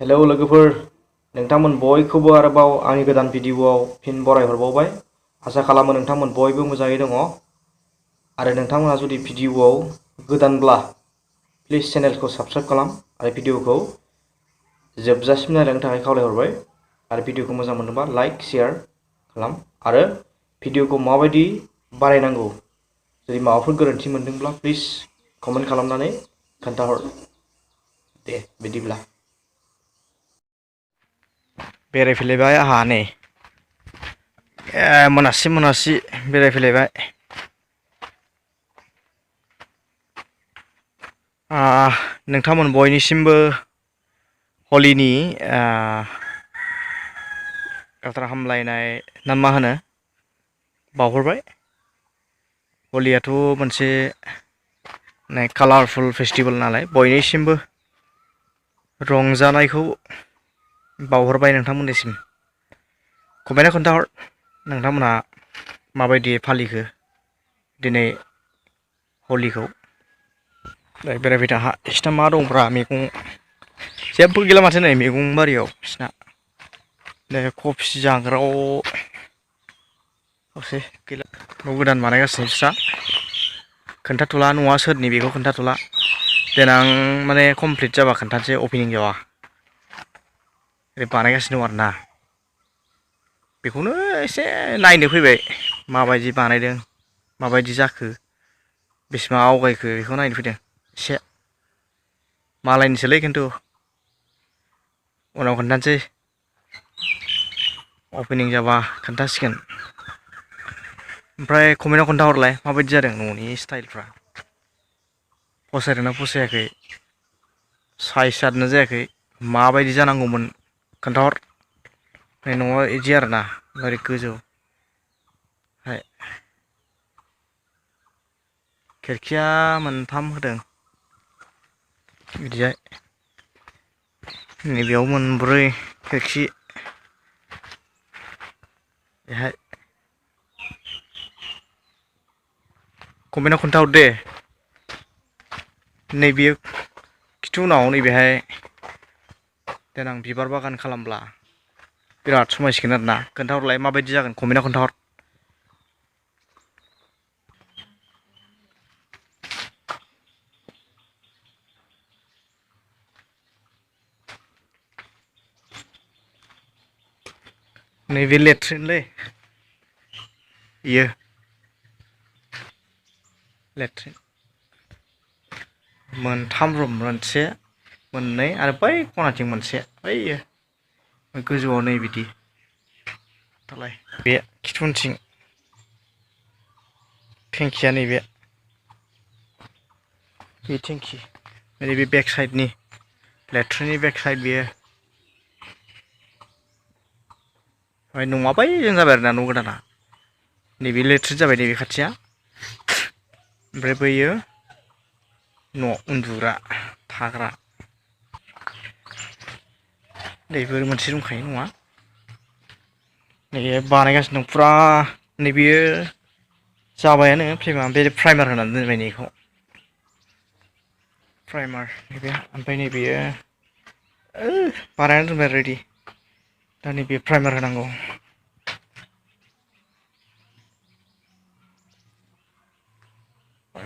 Hello लोगोफोर, नोंथांमोन बयखौबो आरोबाव आंनि गोदान भिडिअआव फिन बरायहरबावबाय। आसा खालामो नोंथांमोन बयबो मोजाङै दङ आरो नोंथांमोनहा जुदि भिडिअआव गोदानब्ला प्लिज चेनेलखौ साबस्क्राइब खालाम आरो भिडिअखौ जोबजासिम नायलांनो थाखाय खावलायहरबाय। आरो भिडिअखौ मोजां मोनोबा लाइक शेयार खालाम आरो भिडिअखौ माबायदि बानायनांगौ जुदि माबाफोर गोरोन्थि मोनदोंब्ला प्लिज कमेन्ट खालामनानै खोन्थाहर। दे बिदिब्ला बेरायफैलायबाय आंहा नै मोनासि बेरायफैलायबाय। नोंथांमोन बयनिसिमबो हलिनि गाहाम हामलायनाय ना मा होनो बावहरबाय। हलियाथ' मोनसे कालारफुल फेस्टिभेल नालाय बयनिसिमबो रंजानायखौ बावहरबाय नोंथांमोननिसिम। कमेन्टआव खोन्थाहर नोंथांमोनहा माबायदि फालिखो दिनै हलिखौ। बेरायफैदो आंहा बिसिना मा दंब्रा मैगं जेबो गैला माथो नै मैगं बारियाव बिसिना नै कफि जाग्रायाव खावसे गैला। न' गोदान बानायगासिनो बिस्रा खोन्थाथ'ला न'आ सोरनि बेखौ खोन्थाथ'ला। देनां माने कमप्लिट जाबा खोन्थानोसै अपेनिं जाबा। ओरै बानायगासिनो दं आरोना बेखौनो एसे नायनो फैबाय माबायदि बानायदों माबायदि जाखो बेसेबां आवगायखो बेखौ नायनो फैदों एसे। मालायनिसोलै खिन्थु उनाव खोन्थानोसै अपेनिं जाबा खोन्थासिगोन। ओमफ्राय कमेन्टआव खोन्थाहरलाय माबायदि जादों न'नि स्टाइलफ्रा फसायदोंना फसायाखै, साइज जादोंना जायाखै, माबायदि जानांगौमोन खोन्थाहर। नै न'आ इदि आरोना ओरै गोजौहाय खिरखिया मोनथाम होदों बिदिहाय। नैबेयाव मोनब्रै खिरखि बेहाय। कमेन्टआव खोन्थाहर दे। नैबेयो खिथु उनाव नैबेहाय देनां बिबार बागान खालामब्ला बिराद समायसिगोन आरोना। खोन्थाहरलाय माबायदि जागोन कमेन्टआव खोन्थाहर। नैबे लेट्रिनलै इयो लेट्रिन मोनथाम रुम, मोनसे मोननै आरो बै खनाथिं मोनसे बैयो गोजौआव नै बिदि दालाय बे खिथु उनथिं टेंखिया नैबे बे टेंखि नैबे बेक साइडनि लेट्रिननि बेक साइड बेयो। ओमफ्राय न'आ बैजों जाबाय आरोना न' गोदाना नैबे लेट्रिन जाबाय नैबे खाथिया। ओमफ्राय बैयो न' उन्दुग्रा थाग्रा। नैबो मोनसे दंखायो न'आ। नैबे बानायगासिनो दं फुरा नैबेयो जाबायानो फ्लेमा बे प्राइमार होनानै दोनबाय नै बेखौ प्राइमार नैबे। ओमफ्राय नैबेयो बानायनानै दोनबाय रेडि। दा नैबे प्राइमार होनांगौ।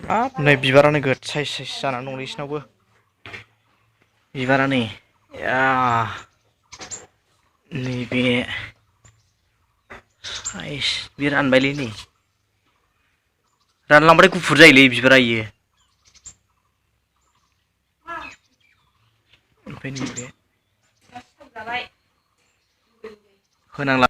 हाब नै बिबारानो गोद साइज साइज जानानै दंलै बिसिनावबो बिबारा नै नैबे साइस बे रानबायलै नै रानलांबाथाय गुफुर जायोलै बिबारा इयो। ओमफ्राय नैबे होनांला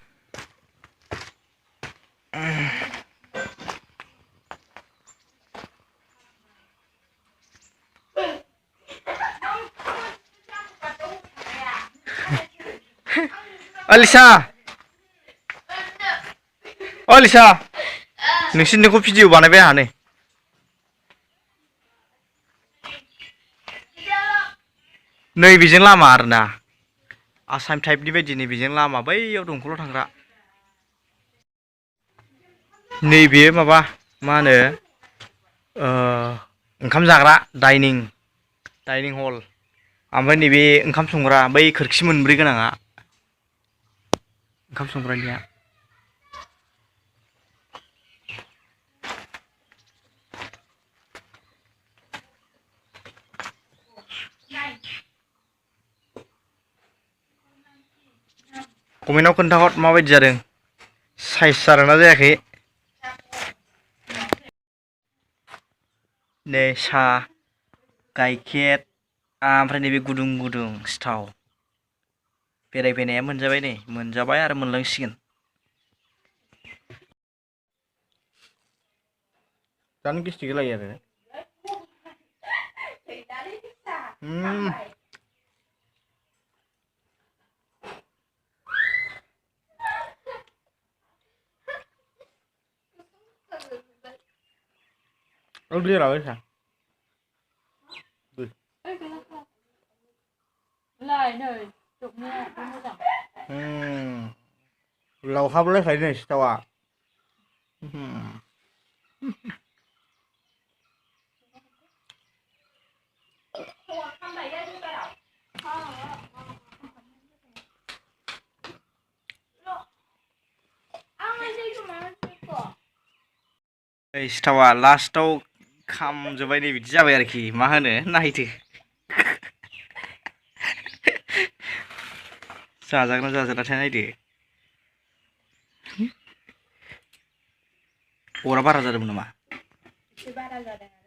अलिसा अलिसा नोंसिनिखौ भिडिअ बानायबाय आंहा नै। नै बेजों लामा आरोना आसाम टाइपनि बायदि नै बेजों लामा बैयाव दंखलाव थांग्रा। नैबे माबा मा होनो ओंखाम जाग्रा डाइनिं हल ओमफ्राय नैबे ओंखाम संग्रा बै खोरखि मोनब्रै गोनाङा ओंखाम संग्रानिया कमेन्टआव खोन्थाहर माबायदि जादों साइज जादोंना जायाखै नै साहा गाइखेर ओमफ्राय नैबे गुदुं गुदुं सिथाव बेरायफैनाया मोनजाबाय नै मोनजाबाय आरो मोनलांसिगोन जानो गेस्टिक लायो आरो लावहाबलायखायो नै सिथावा सिथावा लास्टाव खामजोब्बाय नै बिदि जाबाय आरोखि मा होनो नायदो जाजागोना जाजालाथाय नायदो अरा बारा जादोंमोन नामा एसे बारा जादों